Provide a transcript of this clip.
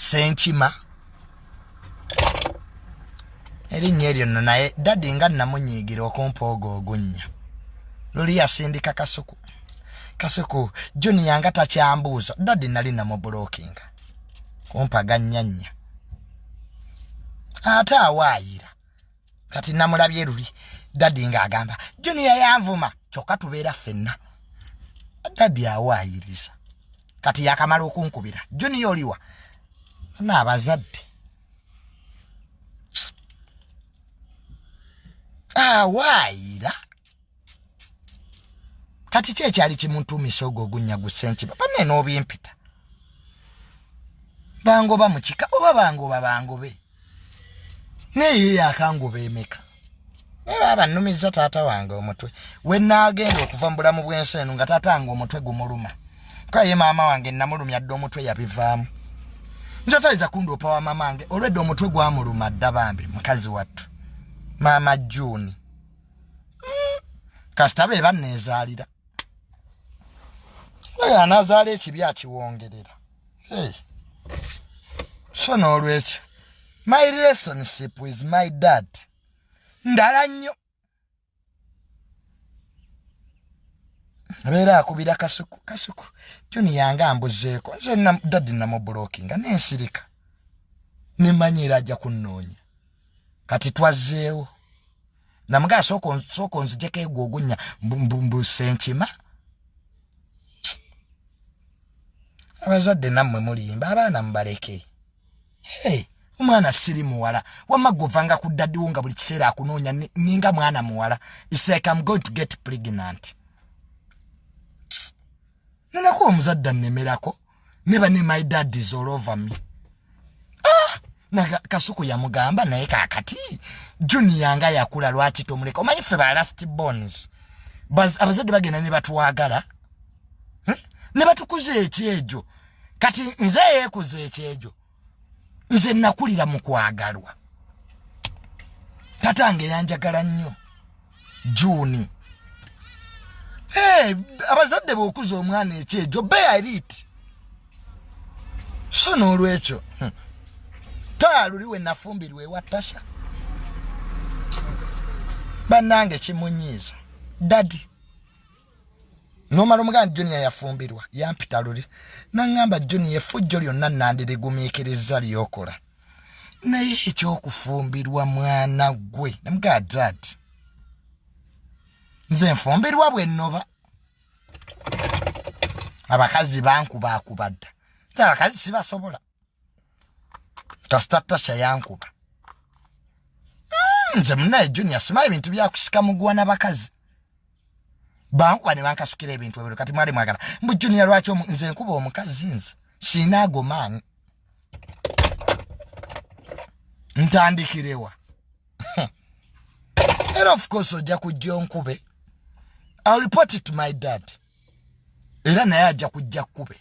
Senkima erinnya eryo nno, naye daddy nga namunyiigira okumpa ogwo ogunnya. Luli yasindika Kasuku, Kasuku Junior nga takyambuuza. Daddy nali namublockinga kumpa gannyanya ate awaayira. Kati namulabye luli daddy ng'agamba Junior yanvuma, kyokka tubeera ffenna. Daddy awaayiriza. Kati yakamala okunkubira, Junior oliwa? Naabazadde awaayira. Kati ki ekyali kimuntuumisa ogwo ogunnya gusenkiba? Banne n'obimpita bangoba mu kika oba bangoba bangobe, naye ye yakangoba emeka? Naye baaba nnumizza taata wange omutwe. We naagenda okuva mu bulamu bw'ensi eno nga taata wange omutwe gumuluma, kuba ye maama wange namulumya dda omutwe yabivaamu. Nze tayinza kundoopa wa maama wange, olwedda omutwe gwamuluma dda bambi mukazi wattu maama Juni. Kasita be banneezaalira, oyo anaazaala ekibi akiwongerera. Hey. So n'olwekyo my relationship with my dad ndala nnyo. Abeera akubira Kasuku, Kasuku Junior nga ambuzeeko. Nze daddy namublockinga nensirika, nemmanyi era ajja kunnoonya. Kati twazzeewo namugaa sooka onzijeko egwo ogunnya mbusenkima. Abazadde nammwe mulimba abaana, mubaleke. Hey, omwana siri muwala wamma govanga ku daddy wo nga buli kiseera akunoonya ninga mwana muwala. It's like I'm going to get pregnant. Nonako omuzadde annemerako neba ne my dad is all over me. Ah! Na Kasuku yamugamba naye kakati Junior nga yakula lwaki tomuleka? Omanyi ffe ba last borns abazadde bagenda ne batwagala, Ne batukuza ekyejo. Kati nze yeekuza ekyejo, nze nakulira mu kwagalwa. Tatange yanjagala nnyo Juni. Hey, abazadde bw'okuza omwana ekyejo, bear it. So n'olwekyo Tola luli we nafumbirwa ewa Tasha, bannange kimunyiiza daddy nomala omuganda Junior yafumbirwa. Yampita luli naŋŋamba, Junior, effujjo lyonna nandirigumiikiriza lyokola, naye ekyokufumbirwa mwana gwe. Namugaa, dad, nze nfumbirwa bwe nnoba. Abakazi bankubakuba dda, nze abakazi sibasobola. Kasita Tasha yankuba, nze munaye Junior simanyi ebintu byakusika muguwa n'abakazi bankuba ne bankasukira ebintu ebiro. Kati mwali mwagala mbu Junior lwaki nze nkuba omukazi? Nze siina ago maanyi, ntandikirewa? Era of course ojja kujja onkube. I'll report it to my dad, era naye ajja kujja kkube.